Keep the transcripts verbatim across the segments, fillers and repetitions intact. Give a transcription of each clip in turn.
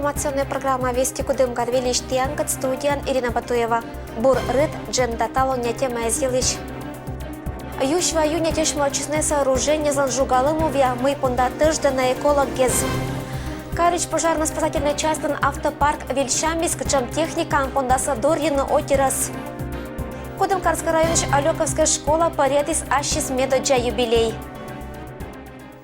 Информационная программа «Вести Кудымкар» выльысь тіянкӧд, студияын Ирина Батуева. Бур рыт, джем да талуння темаэз йылысь. Юсь ва ю нетӧсьмӧ ачысное сооружениесӧн жугалӧм увъя, мый понда тӧждана экологгес. Карысь пожарно-спасательнӧй частьлӧн автопарк виль сямис, кутшӧм техникаӧн пондас дорйыны отирӧс. Кудымкарскӧй районысь Алёковскӧй школа пӧръятіс ассьыс медоддза юбилей.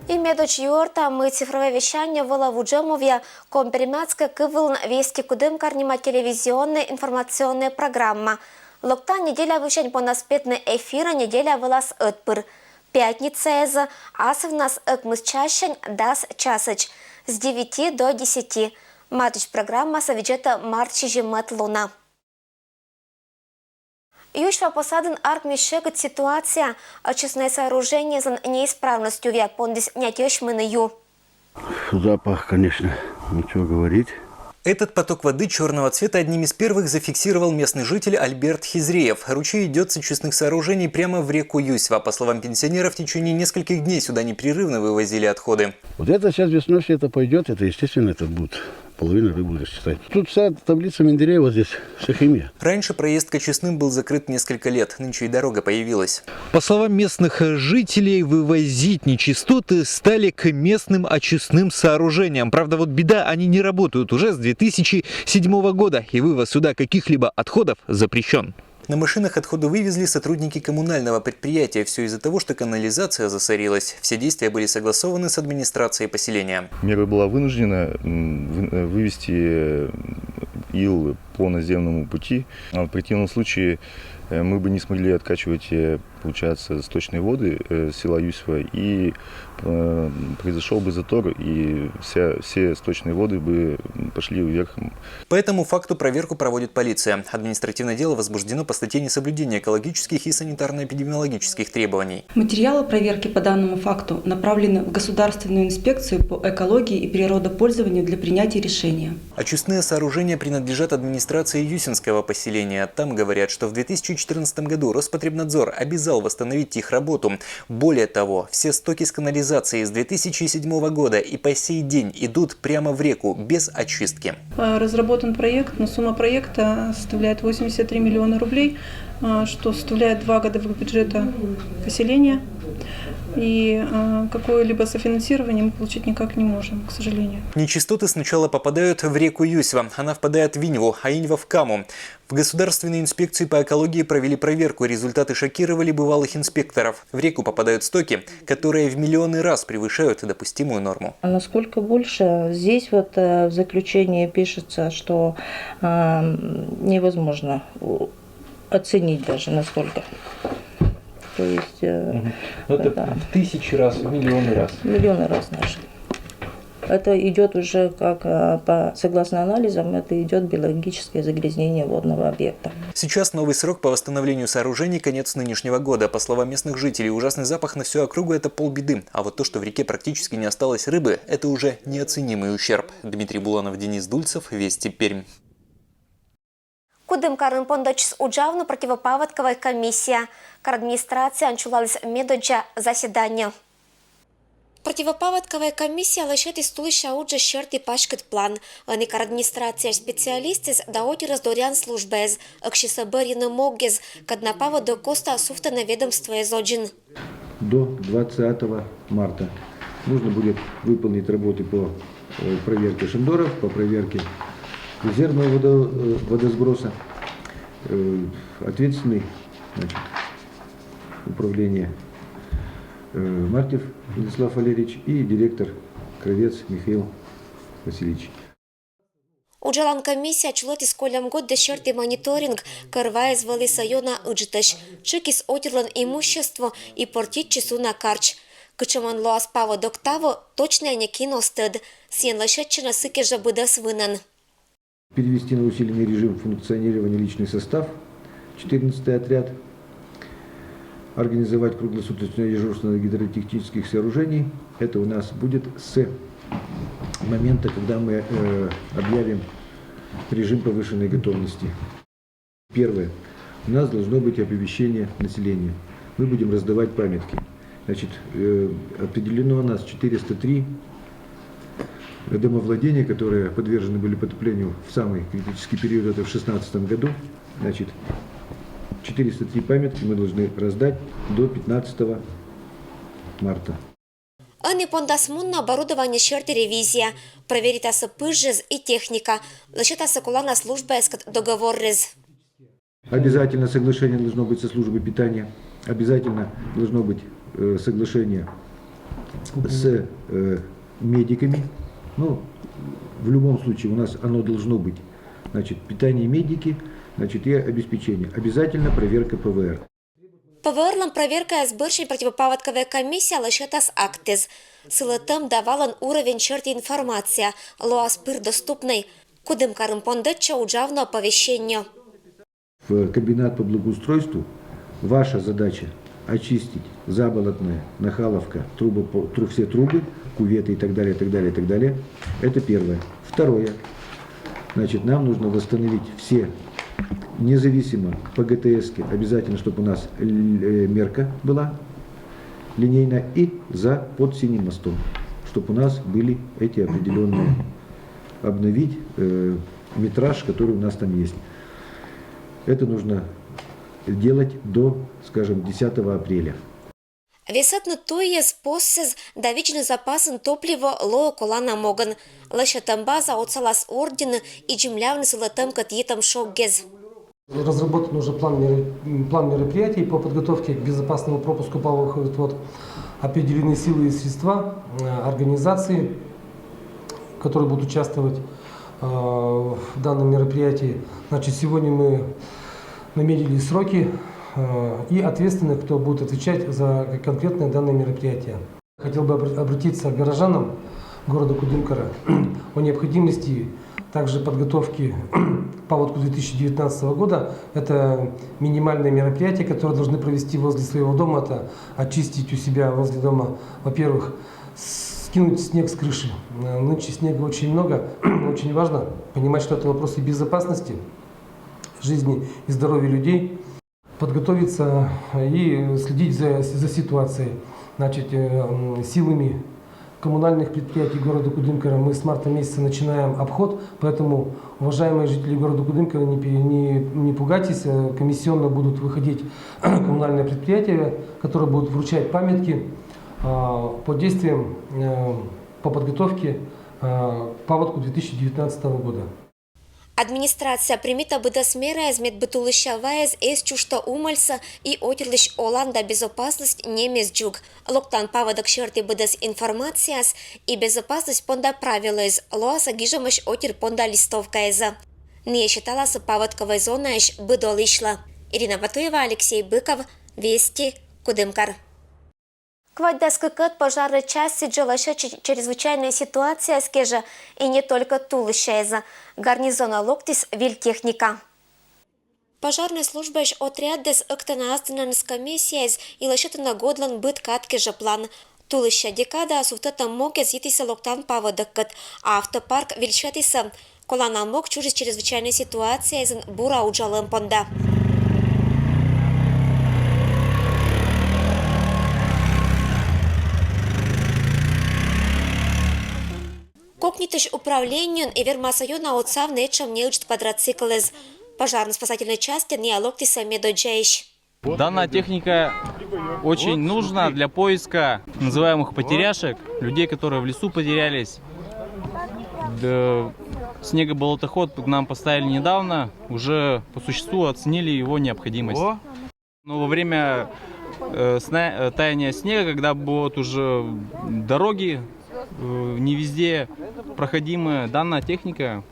И медодз юӧртам, мый цифровӧй вещание вылӧ вуджӧм увъя Коми-Пермяцкӧй кыв вылын «Вести Кудымкар» нима телевизионнӧй информационнӧй программа. Локтан неделя вывсянь пондас петны эфирӧ неделя вылас ӧтпыр. Пятницаэз, асывнас ӧкмыс часӧдз дас часӧдз, с девяти до десяти. Матысь программасӧ видзӧдтӧ март сизиммӧд лунӧ. Юсь ва посадын артмис сьӧкыд ситуация. Ачысное сооружениеслӧн неисправность увъя пондіс нетӧсьмыны ю. Запах, конечно, нечего говорить. Этот поток воды черного цвета одним из первых зафиксировал местный житель Альберт Хизреев. Ручей идет с очистных сооружений прямо в реку Юсьва. По словам пенсионера, в течение нескольких дней сюда непрерывно вывозили отходы. Вот это сейчас весной все это пойдет, это, естественно, это будет половина рыбы, считай. Тут вся таблица Менделеева, здесь вся химия. Раньше проезд к очистным был закрыт несколько лет, нынче и дорога появилась. По словам местных жителей, вывозить нечистоты стали к местным очистным сооружениям. Правда, вот беда, они не работают уже с две тысячи седьмого года, и вывоз сюда каких-либо отходов запрещен. На машинах отходы вывезли сотрудники коммунального предприятия. Все из-за того, что канализация засорилась. Все действия были согласованы с администрацией поселения. Мера была вынуждена, м, вы-, э, вывести, э, ил по наземному пути. А в противном случае, э, мы бы не смогли откачивать, э, получается, сточные воды, э, села Юсьва, и, э, произошел бы затор, и вся, все сточные воды бы пошли вверх. По этому факту проверку проводит полиция. Административное дело возбуждено по статье «Несоблюдение экологических и санитарно-эпидемиологических требований». Материалы проверки по данному факту направлены в Государственную инспекцию по экологии и природопользованию для принятия решения. Очистные сооружения принадлежат администрации Юсинского поселения. Там говорят, что в две тысячи четырнадцатом году Роспотребнадзор обязал восстановить их работу. Более того, все стоки с канализацией с две тысячи седьмого года и по сей день идут прямо в реку, без очистки. Э, разработан проект, но сумма проекта составляет восемьдесят три миллиона рублей, э, что составляет два годовых бюджета поселения. И, э, какое-либо софинансирование мы получить никак не можем, к сожалению. Нечистоты сначала попадают в реку Юсьва. Она впадает в Иньву, а Иньва в Каму. В Государственной инспекции по экологии провели проверку. Результаты шокировали бывалых инспекторов. В реку попадают стоки, которые в миллионы раз превышают допустимую норму. А насколько больше? Здесь вот, э, в заключении пишется, что, а, м, невозможно у-, оценить даже насколько. То есть, э, Мгм. Ну, это да. В тысячи раз, в миллионы раз. Миллионы раз даже. Это идет уже как, э, по, согласно анализам, это идет биологическое загрязнение водного объекта. Сейчас новый срок по восстановлению сооружений — конец нынешнего года. По словам местных жителей, ужасный запах на всю округу — это полбеды. А вот то, что в реке практически не осталось рыбы, это уже неоценимый ущерб. Дмитрий Буланов, Денис Дульцев, Вести Пермь. Кудымкарын пондӧдчис уджавны противопаводковӧй комиссия. Кар администрацияын чулаліс медоддза заседание. Противопаводковӧй комиссия лӧсьӧдіс тулыся уджыс серти паськыд план. Ӧні кар администрацияысь специалистъяс да отирӧс доръян службаэз, ӧксисӧ бӧрйыны моггез, кад на паводок коста сувтӧны ведомствояс одзын. До двадцатого марта нужно будет выполнить работы по, э, проверке шандоров, по проверке резервного водо-, э, водосброса. Э, ответственный, значит, управления, э, Мартьев Владислав Валерьевич и директор Кравец Михаил Васильевич. Уджалан комиссия чулӧтіс кольӧм год да серти мониторинг, кӧр ваыс вӧліс ёна ыджыдӧсь, тшыкис отирлӧн имущество и портитчис уна карч. Кутшӧмӧн лоас паводок таво, точнӧя некин оз тӧд. Сійӧн лӧсьӧдчӧны сыкӧд жӧ быдӧс вынӧн. Перевести на усиленный режим функционирования личный состав, четырнадцатый отряд. Организовать круглосуточное дежурство на гидротехнических сооружений. Это у нас будет с момента, когда мы, э, объявим режим повышенной готовности. Первое. У нас должно быть оповещение населения. Мы будем раздавать памятки. Значит, э, определено у нас четыреста три Домовладения, которые подвержены были потоплению в самый критический период, это в шестнадцатом году. Значит, четыреста три памятки мы должны раздать до пятнадцатого марта. Ӧні пондас мунны оборудование сьӧрті ревизия. Проверитасӧ пыжӧс и техника. Лӧсьӧтасӧ колана службаяскӧд договоррез. Обязательно соглашение должно быть со службой питания. Обязательно должно быть э, соглашение с э, медиками. Ну, в любом случае у нас оно должно быть. Значит, питание, медики, значит, и обеспечение. Обязательно проверка П В Р. П В Р-лӧн проверкаяс бӧрсянь противопаводковӧй комиссия лӧсьӧтас актъяс. Сылӧ тӧм да валӧн уровень сьӧрті информация лоас пыр доступнӧй. Кудымкарын пондӧдчӧ уджавны оповещение. В комбинат по благоустройству ваша задача очистить Заболотное, Нахаловка, трубы, по- тру- все трубы, кюветы и так далее, и так далее, и так далее. Это первое. Второе. Значит, нам нужно восстановить все, независимо по Г Т С, обязательно, чтобы у нас л- э, мерка была линейная и за под Синим мостом, чтобы у нас были эти определенные, обновить э, метраж, который у нас там есть. Это нужно делать до, скажем, десятого апреля. Весӧтны туйяс, посъяс да видзны запасын топливо лоӧ колана могын. Лӧсьӧтӧм база отсалас ордйыны и дземлявны сылӧ тӧмкӧт йитӧм шоггез. Разработан уже план, меро- м, план мероприятий по подготовке к безопасному пропуску паводковых вод. Определены силы и средства, э, организации, которые будут участвовать э, в данном мероприятии. Значит, сегодня мы наметили сроки э, и ответственных, кто будет отвечать за конкретное данное мероприятие. Хотел бы обр- обратиться к горожанам города Кудымкара о необходимости также подготовки к паводку две тысячи девятнадцатого года. Это минимальные мероприятия, которые должны провести возле своего дома. Это очистить у себя возле дома, во-первых, скинуть снег с крыши. Э, Нынче снега очень много. Очень важно понимать, что это вопросы безопасности жизни и здоровья людей. Подготовиться и следить за, за ситуацией. Значит, э, м, силами коммунальных предприятий города Кудымкара мы с марта месяца начинаем обход, поэтому, уважаемые жители города Кудымкара, не, пе- не, не пугайтесь, э, комиссионно будут выходить коммунальные предприятия, которые будут вручать памятки а, по действиям э, по подготовке э, к паводку две тысячи девятнадцатого года. Администрация примитӧ быдэс мераяс, мед бы тулысся ваыс эз чужтӧ умӧльсӧ и отирлысь олан да безопасность нэмъяс дзуг. Локтан паводок сьӧрті быдэс информацияс и безопасность понда правилӧяс лоасӧ гижӧмӧсь отир понда листовкаясӧ. Найӧ сеталасны паводковӧй зонаысь быд олысьлы. Ирина Батуева, Алексей Быков, Вести, Кудымкар. Квайтдас кыкӧд пожарнӧй часть сідз жӧ лӧсьӧдчис чрезвычайнӧй ситуацияяс кежӧ, и не только тулысся эз. Гарнизонӧ локтіс виль техника. Пожарнӧй службаысь отрядъяс ӧктӧны ас дінаныс комиссияяс и лӧсьӧдтӧны годлӧн быд кад кежӧ план. Тулысся декадаӧ сувтӧдтӧм могъяс йитісны локтан паводоккӧд, а автопарк вильсятісны. Колана мог чужис чрезвычайнӧй ситуацияясын бура уджалӧм понда. Кокнитысь управлениеын эвир масса ёна отсавны этшӧм неыджыд квадроциклыс. Пожарно-спасательнӧй частьӧ найӧ локтісны медоддзаысь. Данная техника очень нужна для поиска называемых потеряшек, людей, которые в лесу потерялись. Снегоболотоход нам поставили недавно, уже по существу оценили его необходимость. Но во время э, сна- э, таяния снега, когда будут уже дороги э, не везде проходимы, данная техника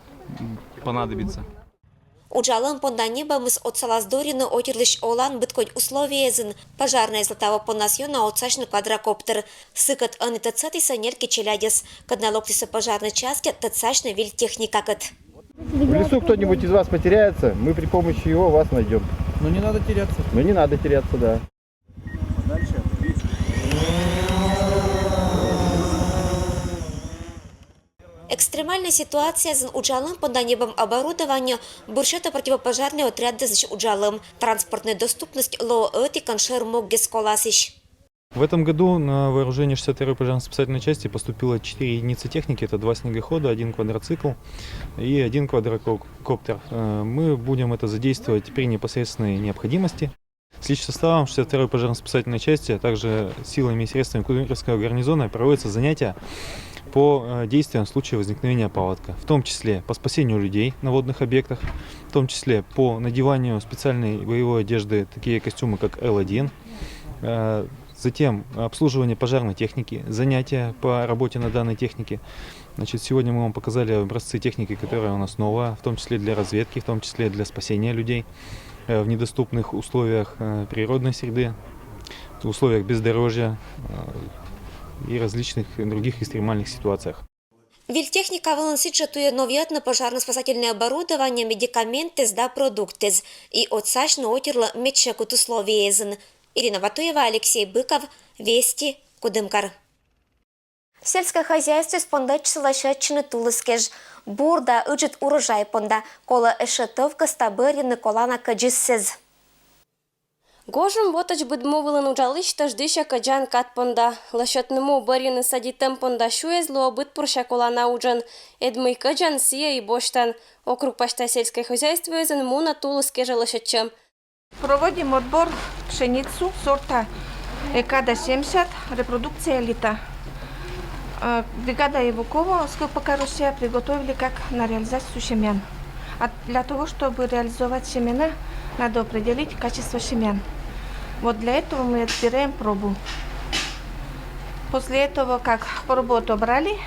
понадобится. Уджалӧм понда небӧмыс отсалас дорйыны отирлысь олан быдкодь условиеясын. Пожарнӧйяслы таво поннас ёна отсасьны квадрокоптер. Сыкӧд ӧні тӧдсӧдісны нелькӧд челядьӧс, кӧд найӧ локтісны пожарнӧй частьӧ тӧдсасьны виль техникакӧд. В лесу кто-нибудь из вас потеряется, мы при помощи его вас найдем. Но не надо теряться. Но не надо теряться, да. Экстремальнӧй ситуацияясын уджалӧм понда небӧм оборудование бурсьӧдӧ противопожарнӧй отрядъясысь уджалӧм. Транспортнӧй доступность лоӧ ӧтикӧн шӧр могъяс коласьысь. В этом году на вооружение шестьдесят второй пожарно-спасательной части поступило четыре единицы техники. Это два снегохода, один квадроцикл и один квадрокоптер. Э, мы будем это задействовать при непосредственной необходимости. С личным составом шестьдесят второй пожарно-спасательной части, а также силами и средствами Кудымкарского гарнизона проводятся занятия по э, действиям в случае возникновения паводка, в том числе по спасению людей на водных объектах, в том числе по надеванию специальной боевой одежды, такие костюмы, как Л один, э, затем обслуживание пожарной техники, занятия по работе на данной технике. Значит, сегодня мы вам показали образцы техники, которая у нас новая, в том числе для разведки, в том числе для спасения людей э, в недоступных условиях э, природной среды, в условиях бездорожья э, и различных других экстремальных ситуациях. Выль техника вылын сідзжӧ туйӧд новъйӧтны пожарно-спасательнӧй оборудование, медикаментъяс да продуктъяс. И отсасьны отирлы медся кут условиеясын. Ирина Ватуева, Алексей Быков, Вести, Кудымкар. Сельскӧй хозяйствоыс пондӧдчисӧ лӧсьӧдчӧны тулыс кежлӧ. Бур да ыджыд урожай понда колӧ эшшӧ тӧв кӧзта бӧрйыны колана кӧдзыссӧ. Гожӧм вотӧдз быд му вылын уджалысь тӧждысьӧ кӧдзан кад понда. Лӧсьӧдны му, бӧрйыны сӧдитӧм понда сюйӧс лоӧ быдпорся колана уджӧн. Эд мый кӧдзан, сійӧ и босьтан. Округ пасьта сельскӧй хозяйствоысын мунӧ тулыс кежлӧ лӧсьӧдчӧм. Проводим отбор пшеницу сорта Экада семьдесят, репродукция элита. Э, Бригада Ивукова, С К П К Россия, приготовили как на реализацию семян. А для того, чтобы реализовать семена, надо определить качество семян. Вот для этого мы отбираем пробу. После этого, как пробу отобрали,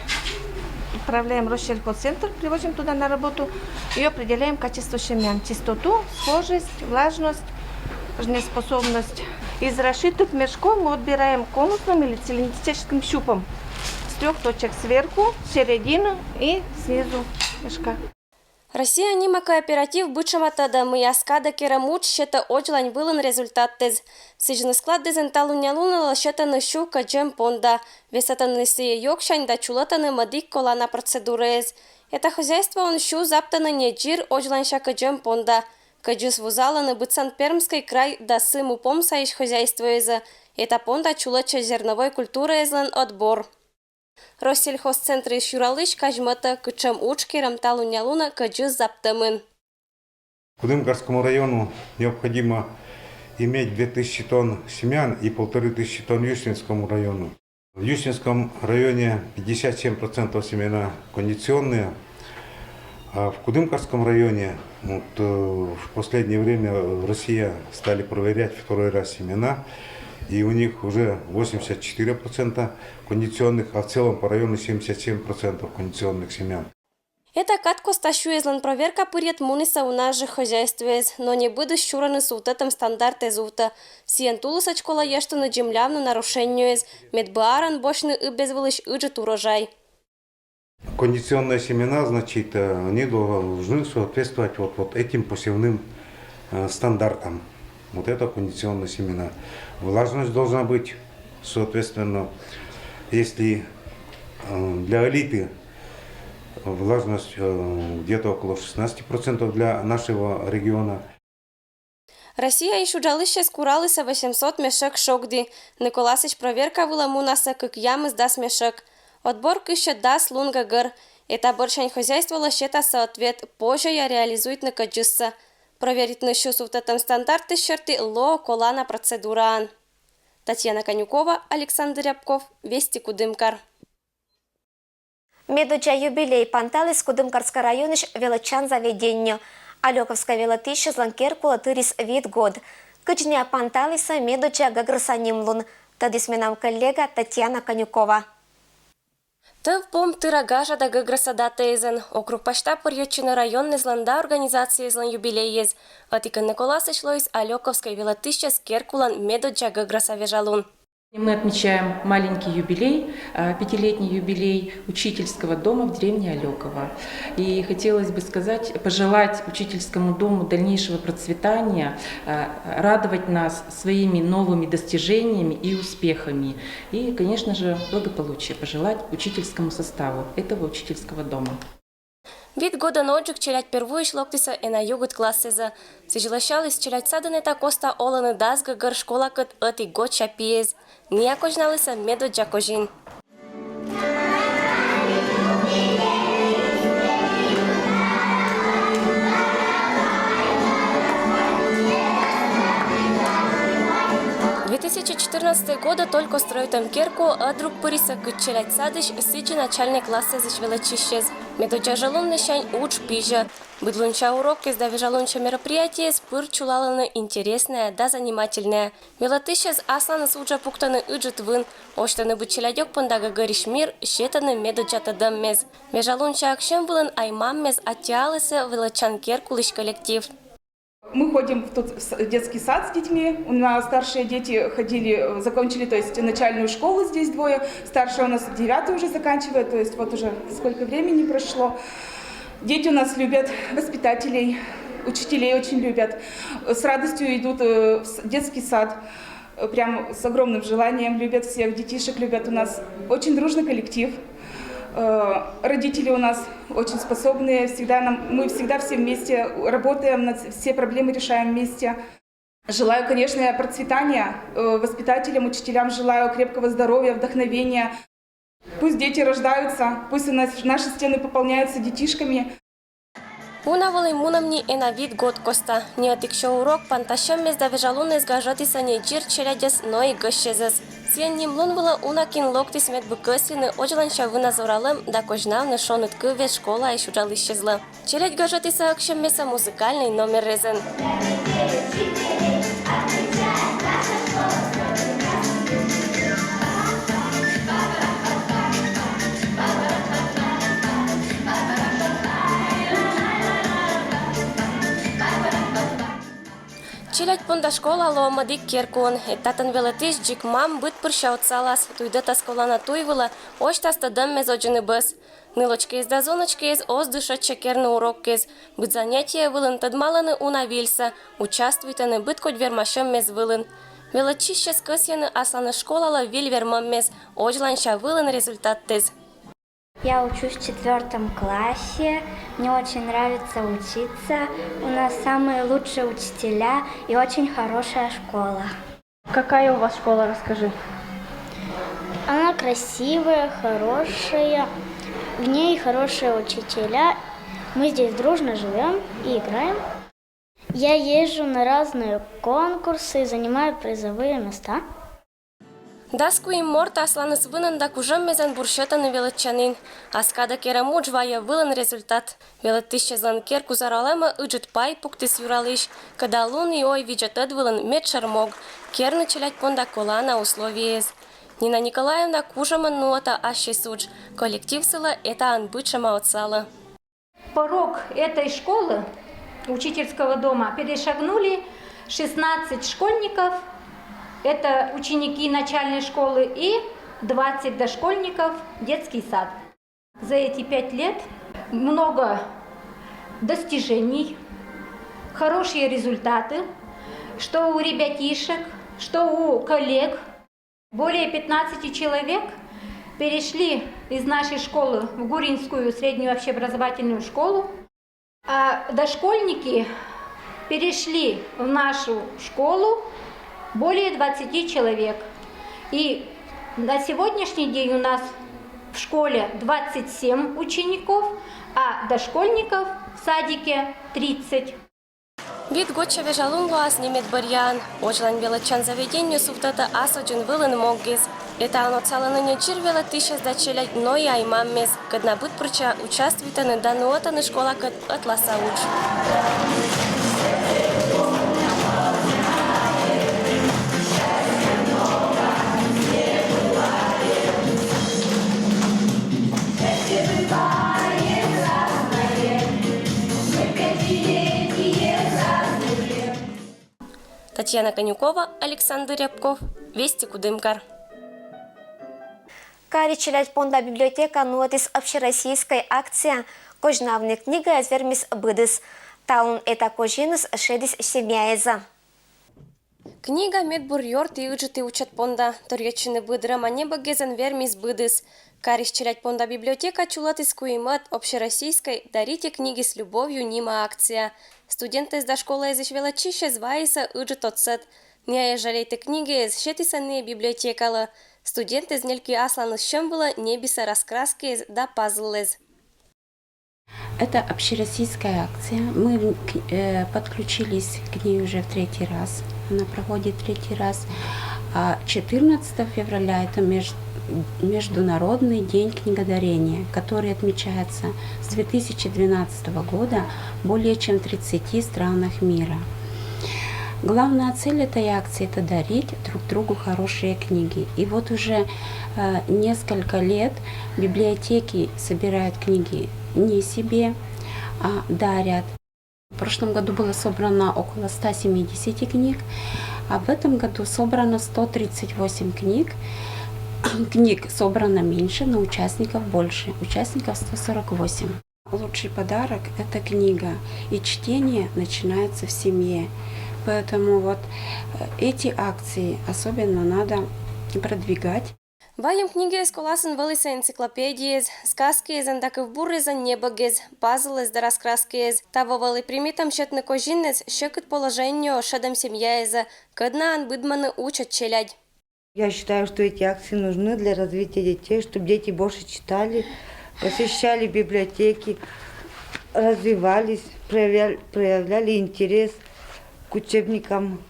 отправляем в Россельхозцентр, привозим туда на работу и определяем качество семян, чистоту, схожесть, влажность, жизнеспособность. Из расшитых мешков мы отбираем конусным или цилиндрическим щупом с трех точек: сверху, середину и снизу мешка. Россия нима кооператив быдшӧма тӧдӧ, мый ас кадӧ керӧм удж сетӧ одзлань вылын результаттэс. Сідзны складъясын талунъя лунӧ лӧсьӧдӧны сю кӧдзӧм понда, весӧтӧны сійӧ ёксянь да чулӧтӧны мӧдик колана процедураэс. Эта хозяйствоын сю заптӧны не дзир одзланься кӧдзӧм понда. Кӧдзыс вузалӧны быдсӧн Пермскӧй край да сы му помсаысь хозяйствоэзӧ. Эта понда чулӧдчӧ зерновой культураэзлӧн отбор. Россельхозцентрысь юралысь казьмӧтӧ, кытшӧм удж керӧм талунъя лунӧ кӧдзыс заптӧмын. Кудымкарскому району необходимо иметь две тысячи тонн семян и полторы тысячи тонн Юстинскому району. В Юстинском районе пятьдесят семь процентов семена кондиционные, а в Кудымкарском районе вот, э, в последнее время Россия стали проверять второй раз семена, и у них уже восемьдесят четыре процента кондиционных, а в целом по району семьдесят семь процентов кондиционных семян. Эта кад коста сюэзлӧн проверка пырйӧд мунісӧ уна жӧ хозяйствоэз, но не быдыс сюрӧны сувтӧдтӧм стандартэз увтӧ. Сійӧн тулысӧдз колӧ ештыны дземлявны нарушеннёэз, мед быарӧн босьтны ыб вылысь ыджыд урожай. Кондиционные семена, значит, они должны соответствовать вот, вот этим посевным стандартам. Вот это кондиционные семена. Влажность должна быть, соответственно, если для элиты влажность где-то около шестнадцати процентов для нашего региона. Россияысь уджалысьяс куралісӧ восемьсот мешӧк шогди, Николасысь проверка вылӧ мунасӧ кыкъямысдас мешӧк. Отбор кыссьӧ дас лун гӧгӧр. Эта бӧрсянь хозяйстволы сетасӧ ответ, позьӧ-ӧ реализуйтны кӧдзыссӧ. Проверитны сю сувтӧдтӧм стандартыс серти лоӧ колана процедураӧн. Татьяна Конюкова, Александр Рябков, Вести Кудымкар. Медоддза юбилей панталіс Кудымкарскӧй районысь велӧдчан заведениеӧ. Алёковскӧй велӧдысьяслӧн керкулӧ тырис вит год. Кыдз нин панталісӧ медоддза гӧгрӧса нимлун, тӧдіс менам коллега Татьяна Конюкова. Тӧв-пом тыра гажа да гӧгрӧса датаэзӧн. Округ пасьта пӧрйӧдчӧны районнызлӧн да организацияяслӧн юбилейяс. Ӧти-кӧ, Николасысь лоис Алёковскӧй велӧдысьяс керкулӧн медоддза гӧгрӧса вежалун. Мы отмечаем маленький юбилей, пятилетний юбилей учительского дома в деревне Алёково. И хотелось бы сказать, пожелать учительскому дому дальнейшего процветания, радовать нас своими новыми достижениями и успехами. И, конечно же, благополучия пожелать учительскому составу этого учительского дома. Вит годӧн одзджык челядь первойысь локтісӧ эн на югыд классэзӧ. Сідз лӧсяліс, челядь садын Эта Коста олӧны дас гӧгӧр школакӧд ӧтик годся пиэз. Ная козьналісӧ медоддза козин. Две тысячи четырнадцатӧй годӧ только стрӧитӧм керкуӧ ӧтдруг пырисӧ кыдз челядь садысь, сідзи начальнӧй классэзысь велӧдчысьӧс. Медоддза жӧ лун лӧсянь удж пызьӧ. Быдлунся урокъяс да вежалунся мероприятиеяс пыр чулалӧны интереснӧя да занимательнӧя. Велӧдысьӧс асланыс уджӧ пуктӧны ыджыд вын, осьтӧны быд челядьӧк понда гӧгӧрысь мир, сетӧны медоддза тӧдӧммес. Вежалунся ӧксьӧм вылын ай-маммес аттьӧалісӧ велӧдчан керкулысь коллектив. Мы ходим в тот с- детский сад с детьми. У нас старшие дети ходили, э, закончили, то есть начальную школу здесь двое. Старшая у нас девятый уже заканчивает, то есть вот уже сколько времени прошло. Дети у нас любят воспитателей, учителей очень любят. С радостью идут э, в с- детский сад. Э, Прям с огромным желанием любят всех, детишек любят у нас. Очень дружный коллектив. Э, Родители у нас очень способные. Всегда нам, мы всегда все вместе работаем, над, все проблемы решаем вместе. Желаю, конечно, процветания э, воспитателям, учителям. Желаю крепкого здоровья, вдохновения. Пусть дети рождаются, пусть у нас наши стены пополняются детишками. Уна вӧлі мунӧм ни эн на вит год коста. Ни ӧтик сё урок, пантасьӧммес да вежалуннас гажӧдісӧ ни дзир челядьӧс, но и гӧсьтӧзӧс. Сійӧн ним лун вылӧ уна кин локтіс медбук кӧсйыны одзланся вына зоралӧм да козьнавны шоныд кывъяс школаысь уджалысьӧзлы. Челядь гажӧдісӧ ӧксьӧммесӧ музыкальнӧй номер рӧзӧн. Челядь понда школа лоӧ мӧдік керкуын. Эд татӧн велӧдысь, дзик мам быдпырся отсалас, туйдӧтас колана туй вылӧ, осьтас тӧдӧммес водзыны бӧс. Нылочкаыс да зоночкаыс оз дышӧдчы керны уроккӧд. Быд занятие вылын тӧдмалӧны уна вильсӧ, участвуйтӧны быдкодь вермасьӧммес вылын. Велӧдчысьӧс кӧсйӧны асланыс школалӧ виль вермӧммес, одзланся вылын результаттэс. Я учусь в четвертом классе. Мне очень нравится учиться. У нас самые лучшие учителя и очень хорошая школа. Какая у вас школа, расскажи. Она красивая, хорошая. В ней хорошие учителя. Мы здесь дружно живем и играем. Я езжу на разные конкурсы и занимаю призовые места. Дас куим морт асланыс вынӧн да кужӧммезӧн бур сетӧны велӧдчанін. Ас кадӧ керӧм удж вайӧ вылын результат. Велӧдысьӧслӧн керку зоралӧмӧ ыджыд пай пуктіс юралысь. Кӧда лун и ой видзӧ тӧд вылын медшӧр мог — керны челядь понда колана условиеяс. Нина Николаевна кужӧмӧн нуӧтӧ ассьыс удж. Коллектив сылы Этаын быдшӧма отсалӧ. Порог этой школы, учительского дома, перешагнули шестнадцать школьников, это ученики начальной школы, и двадцать дошкольников, детский сад. За эти пять лет много достижений, хорошие результаты, что у ребятишек, что у коллег. Более пятнадцати человек перешли из нашей школы в Гуринскую среднюю общеобразовательную школу, а дошкольники перешли в нашу школу более двадцати человек. И на сегодняшний день у нас в школе двадцать семь учеников, а дошкольников в садике тридцать. Вит годся вежа лун лоас нимед бӧръяӧн. Водзлань велӧдчан заведение сувтӧтӧ ас водзын вылын моггес. Этаын отсалӧны не дзир велӧдысьӧс да челядь, но и ай-маммес, кӧд на быдпырся участвуйтӧны да нуӧтӧны школакӧд ӧтлааса удж. Татьяна Конюкова, Александр Рябков, Вести Кудымкар. Кари челядь понда библиотека нуӧдіс общероссийскӧй акция. Козьнавны книгаэз вермис быдыс. Талун Эта козиныс шедіс семьяэзӧ. Книга — медбур ёрт и ыджыт и учӧт понда. Торйӧдчыны быд рӧма небӧгезӧн вермис быдыс. Карысь челядь понда библиотека чулӧтіс куимӧд общероссийскӧй «Дарите книги с любовью» нима акция. Студентъяс да школаысь велӧдчысьяс вайисӧ ыджыд отсӧг. Найӧ жалейтӧ книгаӧс, сетісӧ найӧ библиотекалы. Студентъяс нельки асланыс сьӧм вылӧ ньӧбисӧ раскраскаӧс да пазлъяс. Это общероссийская акция. Мы в- к- э, подключились к ней уже в третий раз. Она проходит третий раз. А четырнадцатого февраля — это меж- Международный день книгодарения, который отмечается с две тысячи двенадцатого года более чем в тридцати странах мира. Главная цель этой акции — это дарить друг другу хорошие книги. И вот уже э, несколько лет библиотеки собирают книги не себе, а дарят. В прошлом году было собрано около ста семидесяти книг, а в этом году собрано сто тридцать восемь книг. Книг собрано меньше, но участников больше. Участников сто сорок восемь. Лучший подарок — это книга, и чтение начинается в семье. Поэтому вот э, эти акции особенно надо продвигать. Вайӧм книгаыс коласын вӧліс энциклопедияяс, сказкаясӧн да кывбуръясӧн небӧгъяс, пазлъяс да раскраскаяс. Таво вӧлі примитӧм сетны козинъяс сьӧкыд положениеӧ шедӧм семьяясӧ, кӧднаӧн быдмӧны учӧт челядь. Я считаю, что эти акции нужны для развития детей, чтобы дети больше читали, посещали библиотеки, развивались, проявляли, проявляли интерес к учебникам.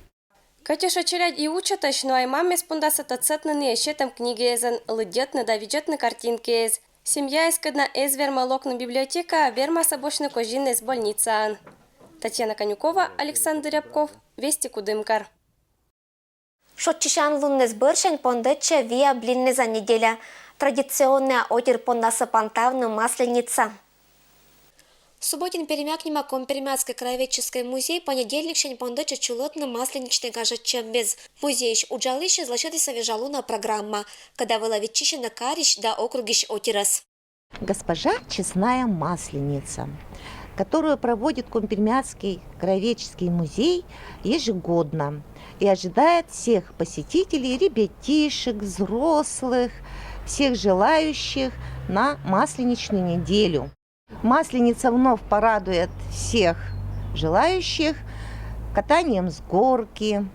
Кӧть ещӧ челядь и учӧтӧсь, но ай-мамъяс пондасӧ тӧдсӧдны найӧс сетӧм книгаӧн, лыддьӧдны да видзӧдны картинкаяс. Семьяяс, кӧдна эз вермӧ локны библиотекаӧ, вермасӧ босьтны козинъяс больницаын. Татьяна Конюкова, Александр Рябков, «Вести Кудымкар». Шоччысян луннас бӧрсянь пондӧдчӧ виа блиннас неделя. Традиционнӧя отир пондасӧ пантавны Масленица. Субботин-Пермяк нима коми-пермяцкӧй краеведческӧй музей понедельниксянь пондӧдчӧ чулӧтны масленичнӧй гажӧдчӧмъяс. Музейысь уджалысьяс лӧсьӧдісӧ вежалуна программа, кӧда вылӧ виччысьӧны карысь да округысь отиръяс. Госпожа Честная Масленица, которую проводит Коми-Пермяцкий краеведческий музей ежегодно и ожидает всех посетителей, ребятишек, взрослых, всех желающих на Масленичную неделю. Масленица вновь порадует всех желающих катанием с горки,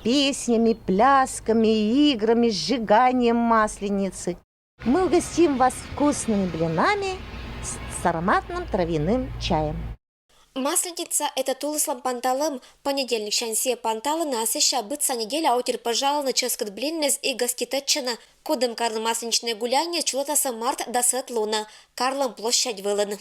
песнями, плясками, играми, сжиганием масленицы. Мы угостим вас вкусными блинами с, с ароматным травяным чаем. Масленица — это тулыслӧн панталӧм. Понедельниксянь сійӧ панталӧны сэсся быдса неделя отир пӧжалӧны чӧскыд блиннас и гоститӧдчӧны. Кудымкарын масленичнӧй гуляния чулӧтасӧ март дасӧд лунӧ Карлӧн площадь вылын.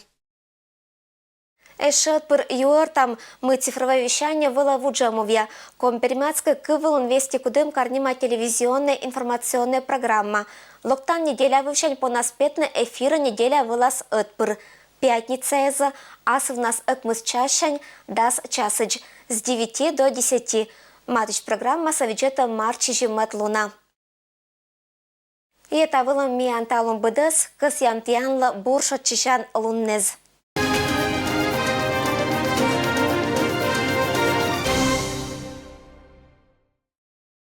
Эшшӧ ӧтпыр юӧртам, мый цифрӧвӧй вещание вылӧ вуджӧм увъя. Коми-пермяцкӧй кыв вылын «Вести Кудымкар» нима телевизионнӧй информационнӧй программа. Локтан неделя вывсянь понас петны эфирӧ неделя вылас ӧтпыр, пятницаэзӧ, асывнас ӧкмыс часянь дас часӧдз, с девяти до десяти. Матысь программасӧ видзӧдтӧм март сизимӧд лунӧ. И та вылын миян талун быдӧс. Кӧсъям тіянлы бур шоччысян луннас.